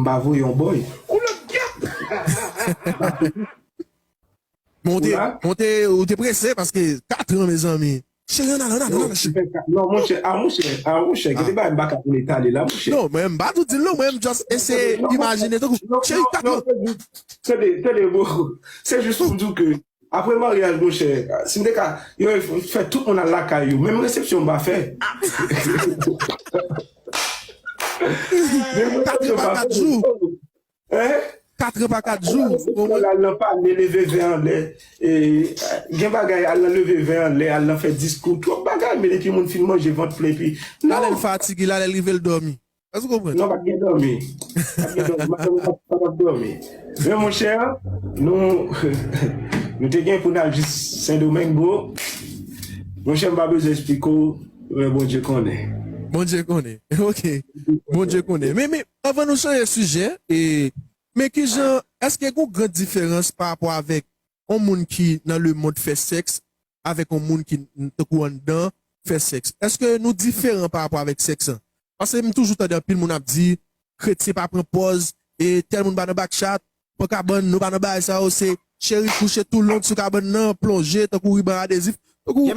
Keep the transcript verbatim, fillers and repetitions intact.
m pa voye yon bòy. Ou lòt gèp! Men ou te, ou te, ou te prese paske kat an, mezanmi. Cheri, ann al, ann al, ann al, cheri. Non, monchè, a monchè, a monchè, gen de bagay m pa ka pou etale la, monchè. Non, mwen, m pa tou di l non, mwen, m just eseye imajine tankou, cheri, kat an. Tande, tande, bro. Se jis pou m di w ke apre maryaj, monchè, si m te ka, yo fè tout moun al lakay yo, menm resepsyon m pa fè. Menm resepsyon m pa fè. Hein? Kat an pa kat jou. Al nan pale, leve vè anlè. E, gen bagay, al nan leve vè anlè, al nan fè diskou. Twòp bagay, men depi moun fin manje, vant plen, epi. La lè l fatige, la lè l rive l dòmi. Èske w konprann? Non, pa t gen dòmi. Pa t gen dòmi. Madanm pa t ap dòmi. Men monchè, nou, nou te gen pou n al jis Sendomeng, bro. Monchè, m pa bezwen eksplike w, men Bondye konnen. Bondye konnen. Ok. Bondye konnen. Men, men, anvan nou chanje sijè, e, men kijan, èske gen yon gran diferans pa rapò avèk yon moun ki nan lemond fè sèks avèk yon moun ki tankou anndan fè sèks? Èske nou diferan pa rapò avèk sèks lan? Paske m toujou tande anpil moun ap di, kretyen pa pran pòz, e tèl moun pa nan bakchat, pran kabann, nou pa nan bagay sa yo, se cheri kouche tou long sou kabann nan, plonje tankou riban adezif, tankou